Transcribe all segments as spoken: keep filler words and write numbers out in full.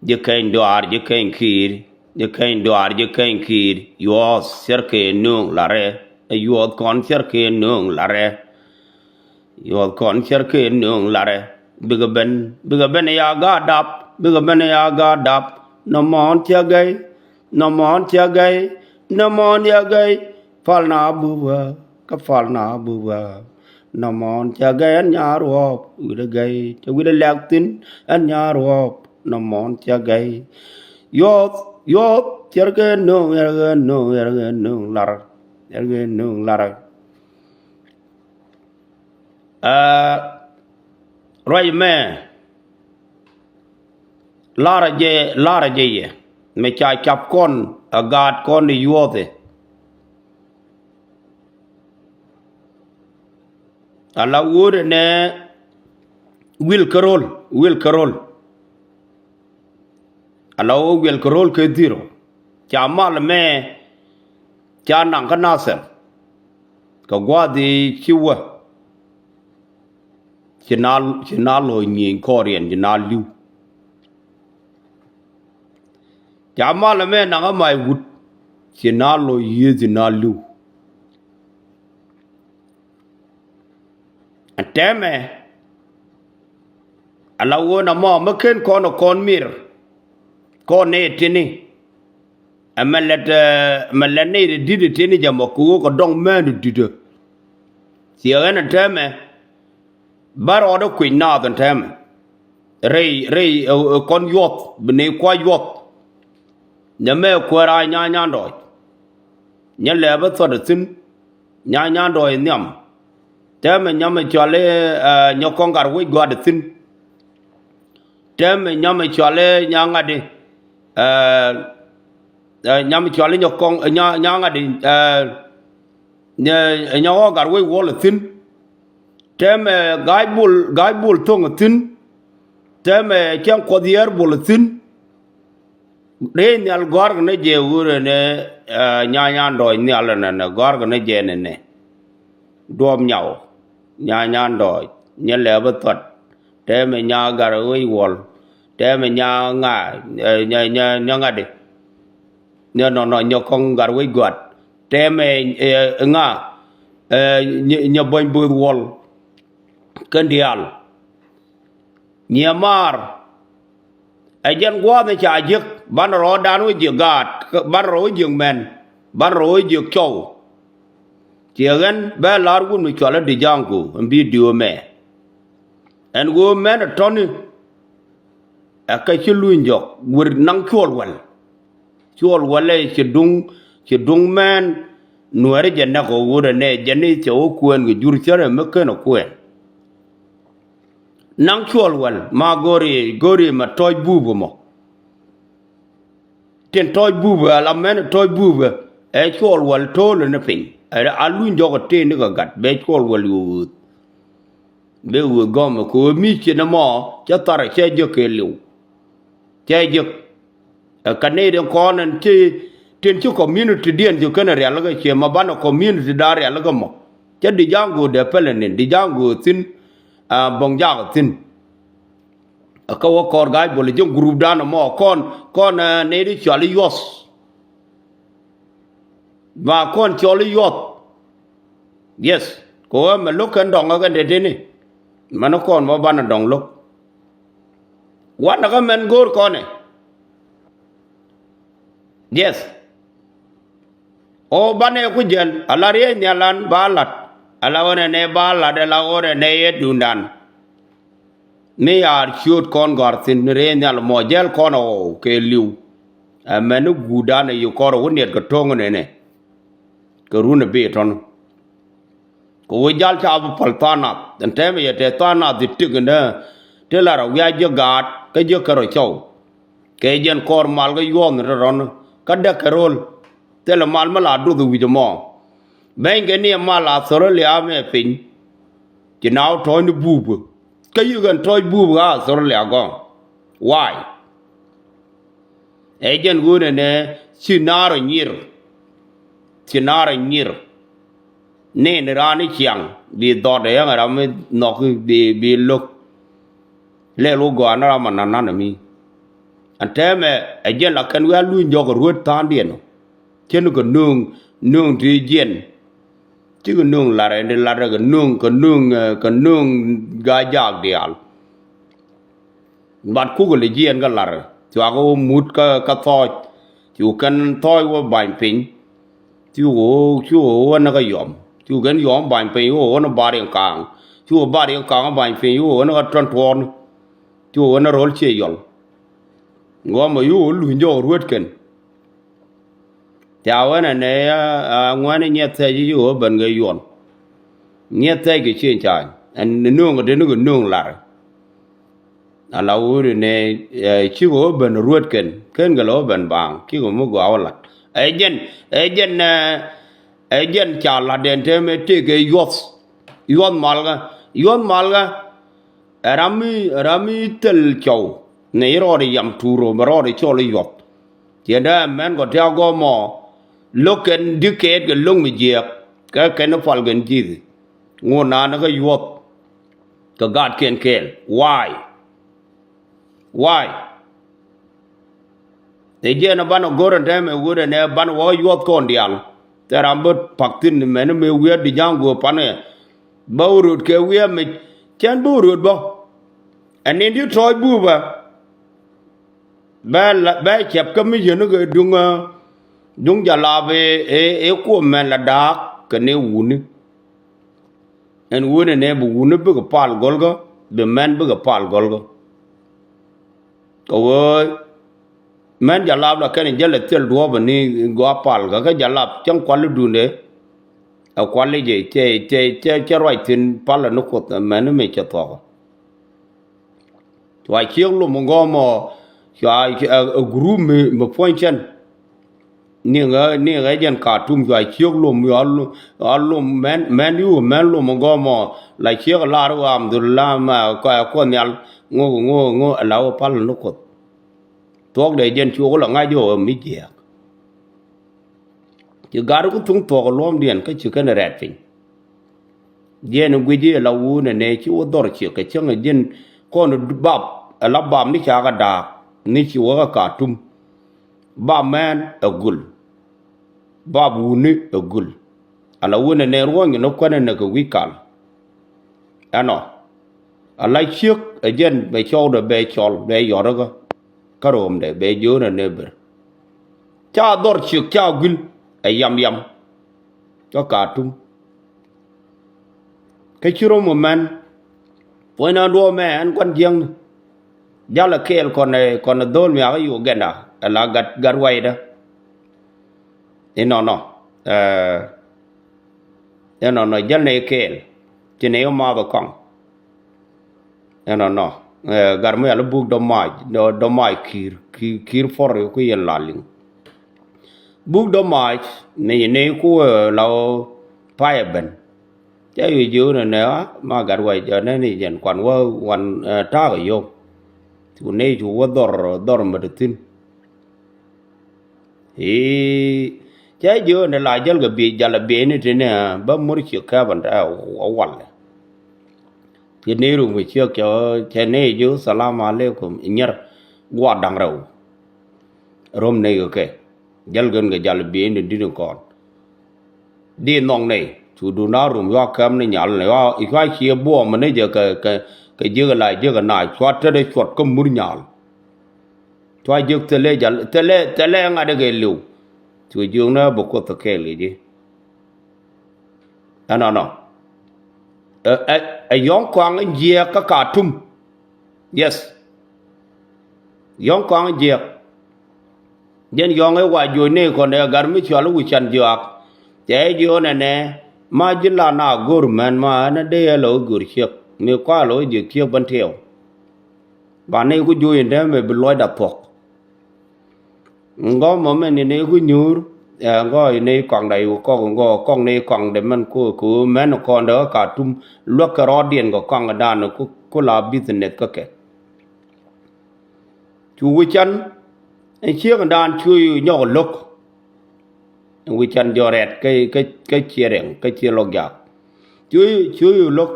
Ji̱ keny duaar, ji̱ keny ki̱i̱r, ji̱ keny duaar, ji̱ keny ki̱i̱r. Yuɔth cärkɛ nööŋ larɛ, ɛ yuɔth kɔn cärkɛ nööŋ larɛ. Yuɔth kɔn cärkɛ nööŋ larɛ. Bikɛ ben, bikɛ ben ya gaat dap, bikɛ ben ya gaat dap. Nɔmɔ ɣän cä gɛy, nɔmɔ ɣän cä gɛy, nɔmɔ ɣän cä gɛy. Pal na bubä, kä pal na bubä. Nɔmɔ ɣän cä gɛy ɛn nyaar ruɔ̱ɔ̱p, wi̱cdɛ gɛy, cɛ wi̱cdɛ lɛk thi̱n, ɛn nyaar ruɔ̱ɔ̱p. Nɔmɔ ɣän cä gɛy. Yuɔth, yuɔth, cärkɛ nööŋ, cärkɛ nööŋ, cärkɛ nööŋ lar, cärkɛ nööŋ lar. Aa, ruac mɛ, larɛ jɛ, larɛ jɛ yɛ, mɛ ca cap kɔn, a gaat kɔn i̱ yuɔth ɛ. Ala wut ɛnɛ, wil kärol, wil kärol. Ala wä wiɛl kɛ ro̱l kɛ dhiro. Ca mal mɛ ca naŋ kä Nathɛr. Kɛ gua̱a̱th i̱ ci wä. Ci na, ci na lo̱c nyieny kɔɔriɛn ci na li̱w. Ca mal mɛ naŋ kä mac wut. Ci na lo̱c yiëë ci na li̱w. Ɛn tɛmɛ ala ɣöö na mɔ mi ken kɔn ɛ kɔn mir. Kɔn nɛy tini ɛmɛ lɛt, ɛmɛ lɛt nɛy ti di̱t tini jɛ mɔ kɛ ɣöö kɛ dɔŋ mään ti di̱t. Thiɛ ɣän ɛn tɛmɛ bä rɔɔdɛ kui̱c naath ɛn tɛmɛ. Rɛy, rɛy ɛ, ɛ kɔn yuɔth bi nɛy kua̱c yuɔth. Nɛmɛ kuäär a nya̱a̱ nya̱a̱n dɔɔc. Nyɛ lɛɛ bä thuɔt ɛ thi̱n. Nya, nya dɔɔy nhiam. Tɛmɛ nyamɛ cɔal i̱, ɛ, nyɔk kɔŋ gat wec gua̱a̱t thi̱n. Tɛmɛ nyamɛ cɔal i̱ nya ŋa̱t i̱, ɛ, ɛ, nyamɛ cɔal i̱ nyɔk kɔŋ, ɛ, nya, nya ŋa̱t i̱, ɛ, nyɛ, ɛ, nyɔk kɔŋ gat wec wuɔl thi̱n. Tɛmɛ ga̱a̱c bol, ga̱a̱c bol thoŋ thi̱n. Tɛmɛ cɛŋ kuɔth yɛɛr bol thi̱n. Rɛy nhial gɔ̱a̱rkɛ ni jɛ wurɛ ni, ɛ, nya, nya dɔɔc nhial ɛnɛ nɛ gɔ̱a̱rkɛ ni jɛ nɛ nɛ. Duɔ̱ɔ̱p nyaw, nya, nya dɔɔc, nyɛ lɛp ɛ thuɔt. Tɛmɛ nya gat wec wuɔl. Tɛmɛ nya ŋa, ɛ, nya, nya, nya ŋa̱t i̱. Nyɛ nɔnɔ nyɛ kɔŋ gat wec gua̱a̱t. Tɛmɛ, ɛ, ŋa, ɛ, nyɛ, nyɛ buɔ̱ny bo̱o̱th wuɔl. Kɛn diaal. Nyiɛ maar. Ɛ jɛn gua̱a̱th ni ca jiäk banɛ rɔɔdan wä jiäk gaat, banɛ rɔ wä jiäk mɛn, banɛ rɔ wä jiäk cɔw. Ciɛ ɣän bɛ la̱r wut mi cual i̱ di ja̱a̱ŋ ku ɛn bi diöö mɛ. Ɛn ɣöö mɛn ɛ tɔ̱ni. Ɛ kɛ ci luny jɔk wër naŋ cuɔl wäl. Cuɔl wäl ɛ ci duŋ, ci duŋ mɛn. Nuɛ̈ri jɛ näk ɣöö wut ɛnɛ jɛn i̱ cɛ wä kuɛɛn kɛ jur cärɛ mi ken ɛ kuɛɛn. Naŋ cuɔl wäl ma go̱ri, go̱ri ma tɔ̱ɔ̱c buupä mɔ. Tin tɔ̱ɔ̱c buupä ala mɛn tɔ̱ɔ̱c buupä ɛ cuɔl wäl to̱o̱lä ni piny. Ɛ a luny jɔk ɛ tëë ni kɛ gat bɛ cuɔl wäl yo̱o̱th. Bɛ ɣööth gɔmɛ kɛ ɣöö mi ci ni mɔ cä tharɛ cɛ jek kɛ liw. Cɛ jek. Ɛ kɛ nɛy tin kɔn ɛn ci, tin ci community diɛn ci kɛn rialikä ciɛ ma banɛ community da̱a̱n rialikä mɔ. Cä di ja̱a̱ŋ go̱o̱r dee pɛlɛ nin di ja̱a̱ŋ go̱o̱r thi̱n. Ɛ bo̱ŋ jakä thi̱n. Ɛ kä wä kɔɔr ga̱a̱c bol ji̱ group da̱a̱n ɛmɔ kɔn, kɔn, ɛ, nɛy di cɔal i̱ yuɔth. Ma kɔn cɔl i̱ yuɔth. Yes. Kɛ ɣöö mɛ lo̱k kɛn dɔŋ ɛ kɛn te tini. Mɛn kɔn bä banɛ dɔŋ lo̱k. Wanɛ kä mɛn go̱o̱r kɔnɛ. Yes. Ɣöö banɛ ku jiɛl ala riey nhialan ba lat. Ala ɣöö nɛ nɛ ba lat ala ɣöö nɛ nɛ yɛ duundan. Mi yaar ciööt kɔn gɔ̱a̱r thi̱n ni rɛy nhial mɔ jɛl kɔn ɛ ɣɔw kɛ li̱w. Ɛ mɛn ni guutdan ɛ yi kɔr ɛ wä niɛt kɛ to̱ŋ nɛnɛ. Kɛ run ɛ bi tɔ̱n. Kɛ wä jal ca bi päl tha̱a̱ŋ nath ɛn tɛmɛ yɛ tɛ tha̱a̱ŋ nath ti tik ɛnɛ. Ti lar ɛ wiac jiäk gaat kä jiäk kärɔ cɔw. Kɛ jɛn kɔr mal kä yuɔ̱ɔ̱n rɔ̱rɔ̱n kä däk kɛ ro̱l. Thilɛ mal mi la duth wi̱c ɛmɔ. Bɛ̈ny kɛ ni ɛ mal Australia mɛ piny. Ci naaw tɔ̱ɔ̱cni buupä. Kä yik ɛn tɔ̱ɔ̱c buupä kä Australia gɔ̱ŋ. Why? Ɛ jɛn ɣöö nɛnɛ ci naar ɔ nyir. Ci naar ɔ nyir. Ni ni raan ni ciaŋ bi dhɔt ɛ yäŋ ram mi nhɔk bi, bi lo̱k. Lɛl wä gɔaa ni ram ɔ nanan ɛ mi. Ɛn tɛmɛ ɛ jɛn la kɛn wi̱i̱ a luny jɔk ɛ ruet tha̱a̱ŋdiɛn ɔ. Cɛn kɛ nööŋ, nööŋ ti jiɛn. Cikɛ nööŋ lar ɛn di lar kɛ nööŋ, kɛ nööŋ, eh, kɛ nööŋ gaa jaak diaal. Bat kukɛ lɛ jiɛn kä lar. Cuakɛ wä mut kä, kä thɔɔc. Cu kɛn thɔɔc wä ba̱ny piny. Cu wä, cu wä wä ni kä yɔm. Cu kɛn yɔm ba̱ny piny wä wä ni bar in ka̱a̱ŋ. Cu wä bar in ka̱a̱ŋ ba̱ny piny wä wä ni kä tuɔn tuɔɔn. Cu wä ni ro̱l ciɛ yɔl. Ŋuɔmɔ yu wä luny jɔk ruet kɛn. Ca wänɛ nɛ a ŋuɛ̈ni nyiɛ thɛc i̱ ɣöö ben kɛ yuɔn. Nyiɛ thɛc kɛ cieŋ ca̱a̱ny. Ɛn nööŋ kɛ teni kɛ nööŋ lar. Ala wuri nɛ, eh, cikɛ ɣöö ben ruet kɛn. Ken kɛ lɛ ɣöö ben baaŋ. Cikɛ mi gɔaa wä lat. Ɛ jɛn, ɛ jɛn, eh, ɛ jɛn ca lat ɛn tɛmɛ tëëkɛ yuɔth. Yuɔth malkä. Yuɔth malkä. Ɛ ram mi, ram mi thil cɔw. Nɛ i̱ rɔɔdɛ yam tuur ɔ bɛ rɔɔdɛ cɔl i̱ yuɔth. Ciɛ dee mɛn kɔ tiak gɔmɔ lo̱k kɛn di̱ kɛɛt kɛ lo̱k mi jiɛɛk kɛ kɛn i̱ pal kɛn ji̱thi. Ŋot naan i̱ kä yuɔth kɛ gatkiɛn kɛɛl. Why? Why? Tëë jiɛn i̱ banɛ go̱r ɛn tɛmɛ wut ɛn ɛ banɛ wä kä yuɔth kɔn diaal. Thil ram bä pak thi̱n mɛn i̱ mëë wi̱i̱ a di ja̱a̱ŋ guɔ panɛ. Bä wä röt kɛ wi̱i̱ a mec cɛn bä wä röt bä. Ɛn ni di̱t tɔ̱ɔ̱c buupä. Bɛ la, bɛ cɛp kä mi yeni kɛ duŋ, ɛ, duŋ jalap ɛ, ɛ, ɛ kuɔm mɛn la da̱a̱k kɛ ni wuni. Ɛn wuni nɛ bi wuni bikɛ pal gɔlkä, bi mɛn bikɛ pal gɔlkä. Kɛ ɣöö mɛn jalap la kɛn jäl ɛ thil duɔ̱ɔ̱p ni gɔaa pal kä, kä jalap cäŋ kuali duundɛ. Ɛ kuali jɛ cɛ, cɛ, cɛ, cɛ ruac thi̱n pal ni Kuoth mɛn mi cɛ thuɔ̱k. Cua ciek lom gɔmɔ, cua, ɛ, ɛ, group mi, mi puɔ̱ny cɛn. Ni ŋɛ, ni ŋɛ jɛn Katum cua ciek lom, cua lom, cua lom mɛn, mɛn yu mɛn lom gɔmɔ, la ciek lar ɣam dhul lam, ɛ, kɔ, ɛ, kuɔth nhial, ŋo, ŋo, ŋo, ɛ la wä pal ni Kuoth. Thuɔk dee jɛn ciok la ŋa̱c ɣöö mi jiɛɛk. Ci gat ku thuŋ thuɔk luɔmdiɛn kä ci kɛn rɛɛt piny. Jiɛn guic i̱ la wun ɛ nɛ ci wä dhɔr ciek kɛ cäŋ ɛ ji̱n kɔn bap ɛ la bap ni ca kɛ daak ni ci wä kä Katum. Bap mɛn ɛ gul. Bap wuni ɛ gul. Ala wun ɛ nɛ ruɔ̱ny ni kuɛn ɛ nɛ kɛ wi̱i̱ kal. Ɛnɔ. Ala ciek ɛ jɛn bɛ cɔwdɛ bɛ cɔl bɛ yɔt kä kä roomdɛ bɛ jiöönɛ ni ber. Ca dhɔr ciek ca guil ɛ yam yam. Kä Katum. Kä ci rom mɛn puɔ̱nyna duɔ̱ɔ̱p mɛ ɛn gua̱n jiäkni. Jalɛ kɛɛl kɔn ɛ kɔn ɛ dho̱l miakä Uganda ɛ la gat gat waydä. Inɔnɔ. Ɛɛ. Ɛnɔnɔ jäl nɛy kɛɛl ci nɛy ɣä maath ɛ kɔaŋ. Ɛnɔnɔ. Ɛɛ, gat mi yal i̱ buk dɔ̱mac dɔ̱mac ki̱i̱r ki̱i̱r ki̱i̱r puɔr i̱ ku yɛn la liŋ. Buk dɔ̱mac nɛy nɛy ku, ɛɛ, la ɣöö pay ɛ ben. Ca yɛ jiök nɛ nɛ ɣä ma gat wɛc ɛ nɛn i̱ jɛn kuan wä wan, ɛɛ, ta̱a̱ kɛ yio̱w. Cu nɛy cu wä dhɔr dhɔr mät thi̱n. I̱ cɛ jiök ni la jäl kɛ biey jal ɛ bieyni tini bä mur ci kɛpɛ a walɛ. Ci ni rum kɛ ciek cɛ ni jiök salam aleikum inyɛr gua̱a̱r da̱ŋ rɛw. Rom ni kɛ kɛ jäl kɛn kɛ jal ɛ bieyni di̱t in kɔn. Di nhɔk nɛy cu duun a rum yua kɛm ni nyal ni yua ciɛ buɔɔm ni jɛ kɛ kɛ jiäk la jiäk na cua tet cuɔt kä mur nyal. Cua jiäk thilɛ jal thilɛ thilɛ ŋa̱t kɛ liw. Cu jiäk ni bɛ kuoth kɛɛl kɛ ji̱. Ɛnɔnɔ. Ɛ ɛ ɛ yɔ̱ŋ kɔaŋ jiɛɛk kä Katum. Yes. Yɔ̱ŋ kɔaŋ jiɛk. Jɛn yɔ̱ŋ i̱ wa juɔc ni kɔn dee gat mi cɔal i̱ wi̱can jiɔak. Cɛ i̱ jiɔk nɛnɛ ma ji̱ la na go̱r mɛn ma ɛn a dee yɛ lɔ i̱ go̱r ciek mi kɔa lɔ i̱ jiɛk ciek bän tiɛw. Ba ni ku juɔc in dee mi bi lɔcda thuɔ̱k. Ŋɔmɔ mɛn ni ni ku nyuur ɛ ŋɔ ni kɔaŋdɛ i̱ kɔk ŋɔ kɔk ni kɔaŋdɛ mɛn ku ku mɛn kɔn dee kä Katum luäk kɛ rɔɔdiɛn kɛ kɔaŋdan ku ku la business kä kɛ. Cu wi̱can ɛn ciek dan cu nyɔk lo̱k. Ɛn wi̱can jɔ rɛt kä kä kä ciɛ rɛŋ kä ciɛ lɔk jak. Cu cu lo̱k.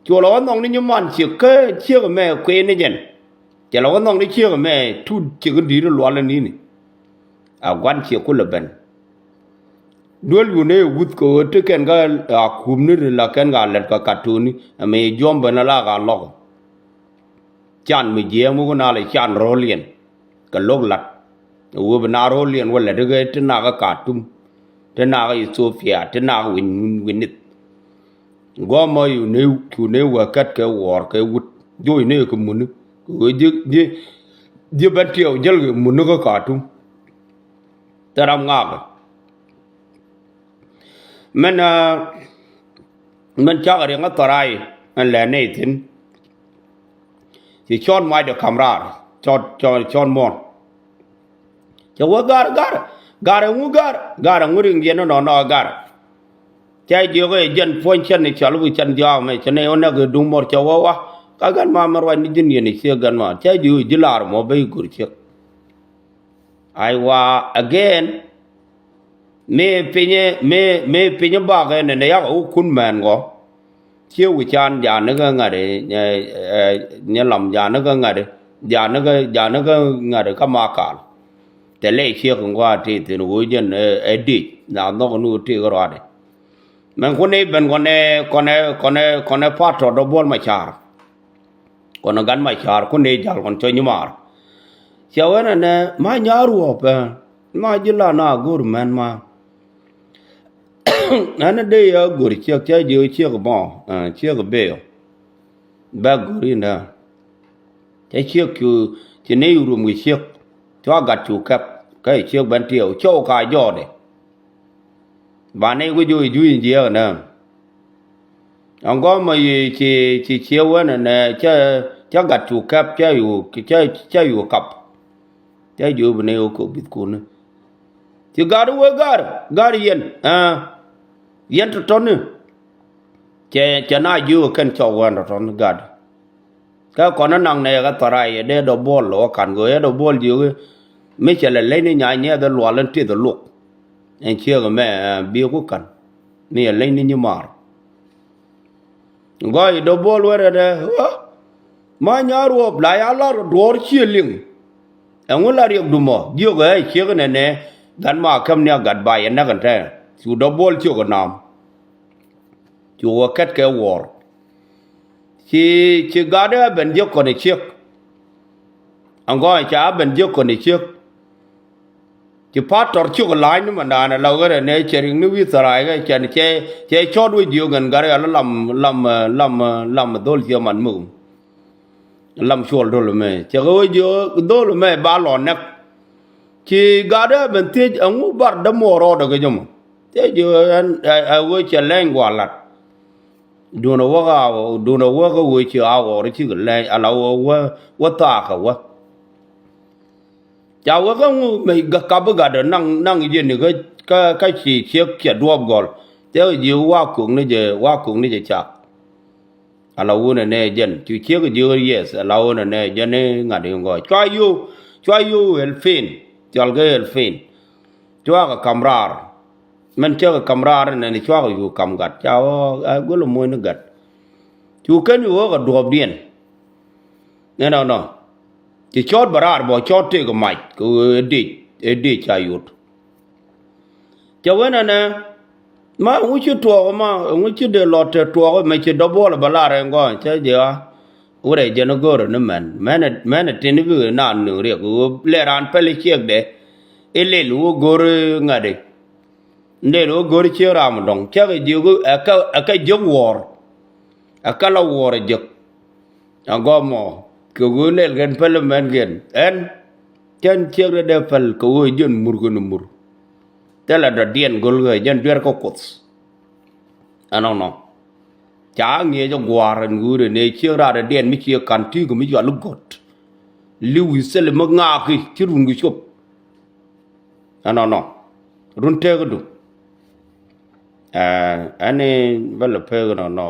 Cu lɔ wä nhɔk ni nyi man ciek kä ciek mɛ kuëë ni jɛn. Cɛ lɛ wä nhɔk ni ciek ɛmɛ tut ciek in di̱i̱t in lual in ni̱ni. A gua̱n ciek kulɛ ben. Duel yun ëë wuth kɛ ɣöö ti kɛn kä a kuupni ri la kɛn ka lɛt kɛ katuni ɛmɛ yɛ juɔ̱m ben ala ka lɔk. Can mi jiɛɛm wä ku na lɛ can ro̱o̱liɛn kɛ lo̱k la̱t. Ɛ wee bi na ro̱o̱liɛn wä lɛt ikä ti nakä Katum, ti nakä Ethiopia, ti nakä wi̱n wi̱n nith. Gɔmä yu ne cu ne wä kɛt kɛ wuɔɔr kɛ wut joc ne kɛ muni kɛ wee ji̱ ji̱ ji̱ ben tiɛw jäl kɛ muni kä Katum. Thil ram ŋakä. Mɛn, aa, mɛn cakɛ riɛŋ kä thɔrac ɛn lɛ nɛy thi̱n. Ci cɔn macdɛ ka̱m raar cɔn, cɔn, cɔn muɔ̱ɔ̱n. Cɛ wä gar, gar, gar ɛŋu gar, gar ɛŋu riŋ yɛn ɛnɔnɔ gar. Cɛ jiök ɛ jɛn puɔ̱ny cɛn ni cɔl wi̱c cɛn jiɔak mɛ cɛ nɛy wä nɛk ɛ duŋ muɔr cɛ wä wa. Ka gan ma mɛ ruac ni ji̱n yɛn ɛ ciek gan ma cɛ jiök ɛ ji̱ laar mɔ ben i̱ go̱r ciek. Aywa, again, mëë pinyɛ, mëë, mëë pinyɛ bakɛ nɛnɛ yak wä kun mɛn gɔ. Ciek wi̱can janikɛ ŋa̱t, ɛ, ɛ, nyɛ lam janikɛ ŋa̱t, janikɛ, janikɛ ŋa̱t kä Makal. Tɛ lɛ ciek in gɔaa ti thi̱n wä jɛn, ɛ, ɛ dic na nhɔk ni wä ti kɛ ruaadɛ. Mɛn kun i̱ ben kɔnɛ, kɔnɛ, kɔnɛ, kɔnɛ patɔ dɔ buɔl ma car. Kɔn ɛ gat ma ca̱r kun dee jal kɔn cɔ nyimaar. Cɛ wee nɛnɛ ma nyaar ruɔp ɛ ma ji̱ la na go̱r mɛn ma. Ɛn dee yɛ go̱r ciek cɛ ji̱ ciek mɔ, ɛ, ciek bee. Bɛ go̱r in dee cɛ ciek cu ci ne rum kɛ ciek. Cua gat cu kɛp kä ciek ben tiɛw cɔw ka jɔɔdɛ. Ba nɛy wec wec juc in jiɛɛk nä. Ɛn gɔmä yi ci, ci ciɛ wänɛ nɛ cä, cä gat cu kɛp cä yu, cä, cä yu kap. Cä jiök bi nɛy wä kɛ bith kuni. Ci gat wee gar, gar yɛn, ɛ, yɛn tɔ̱tɔ̱ni. Cɛ, cɛ na jiök kɛn cɔk wän tɔ̱tɔ̱ni gat. Kä kɔn ɛ naŋ nɛ ɛ kä thɔra yɛ dee dɔ buɔl lɔ kan go̱o̱yɛ dɔ buɔl jiök. Mi cɛ lɛ leny ni nya nyiɛth ɛ lual in tith ɛ luɔk. Ɛn ciek ɛmɛ, ɛ, biɛ ku ka̱n. Mi cɛ leny ni nyimaar. Gɔɔy dɔ buɔl wɛrɛ dɛ, ɣä. Ma nyaar ruɔp la ya lar duɔɔr cië liŋ. Ɛŋu la riɛk dumɔ jiök ɛ ciek nɛnɛ. Gat ma käm ni a gat ba yɛ näk ɛn tɛ. Cu dɔ buɔl ciök ɛ naam. Cu wä kɛt kɛ wuɔɔr. Ci, ci gatdä ɛ ben jiäk kɔn ɛ ciek. Ɛn gɔɔny ca ɛ ben jiäk kɔn ɛ ciek. Ci pa̱t tɔr ciök la̱a̱cni mandaanɛ la ɣärɛ nɛ cɛ riŋni wi̱i̱ thäraay kɛ cɛn cɛ, cɛ cɔɔt wec jiök ɛn gat ɛ lam, lam, lam, lam dhol ciɛ man muk. Lam cuɔl dhol mɛ cɛ kɛ wec jiök dhol mɛ ba lɔ nɛk. Ci gatdä ɛ ben thiec ɛŋu bar dämuɔɔr rɔɔdɛ kɛ jɔmɔ. Cɛ jiök ɛn ɛ, ɛ wec cɛ lɛny gua̱a̱ lat. Duundɛ wä kä a, duundɛ wä kä wee ci a ɣɔr cikɛ lɛny ala wä, wä, wä thaak kɛ wä. Ca wä kä ŋu mɛ gä kap bi gatdɛ naŋ, naŋ jɛ ni kä, kä, kä ci ciek cɛ duɔp gɔl. Cɛ jiök wa kok ni jɛ, wa kok ni jɛ cak. Ala wunɛ nɛ jɛn ci ciek jiök yes ala wunɛ nɛ jɛn ni ŋa̱t in gɔɔy cua yo̱o̱, cua yo̱o̱ helpin. Cɔal kɛ helpin. Cua kɛ kam raar. Mɛn cä kɛ kam raar nɛn cuakɛ yuu kam gat ca ɣɔɔ ɛ go̱l moc ni gat. Cu kɛn yuu ɣɔɔ kɛ duɔ̱ɔ̱pdiɛn. Ɛnɔnɔ ci cɔɔt bɛ raar bɔ cɔɔt tëëk mac kɛ ɣöö ɛ dec, ɛ dec ca yut. Cɛ wen ɛnɛ ma ɛŋu ci tuɔɔk ma ɛŋu ci dee lɔt te tuɔɔk mɛ ci dɔbuɔl bɛ lar ɛn gɔɔny cä jiɛ ɣaa. Wurɛ jɛn ɛ go̱o̱rä ni mɛn mɛn ɛ, mɛn ɛ tin i̱ bikɛ naan nöŋ riɛk ɣöö lɛ raan pɛl i̱ ciɛkdɛ. I̱ lel wä go̱o̱r ŋa̱t i̱. Ndel wä go̱r ciek ram dɔ̱ŋ cäkɛ jiök ɛ kä, ɛ kä jiök wuɔɔr. Ɛ kä la wuɔɔr ɛ jiök. Ɛ gɔmɔ kɛ ɣöö lɛl kɛn päl mɛn kɛn ɛn. Cɛn ciek dee dee päl kɛ ɣöö jɛn mur kɛn mur. Thilɛ dɔ̱diɛn go̱l kɛ jɛn duer kä kuoth. Ɛnɔnɔ ca ŋiɛc ɛ gua̱a̱r ɛn ɣöö dee nɛ ciek raar dɔ̱diɛn mi ciek ka̱n ti̱i̱ kɛ mi cɔal i̱ gɔ̱t. Li̱w i̱ thilɛ mi ŋaaki ci run kɛ cop. Ɛnɔnɔ run teekädu. Ɛn i̱ bä lɛ pek ɛnɔnɔ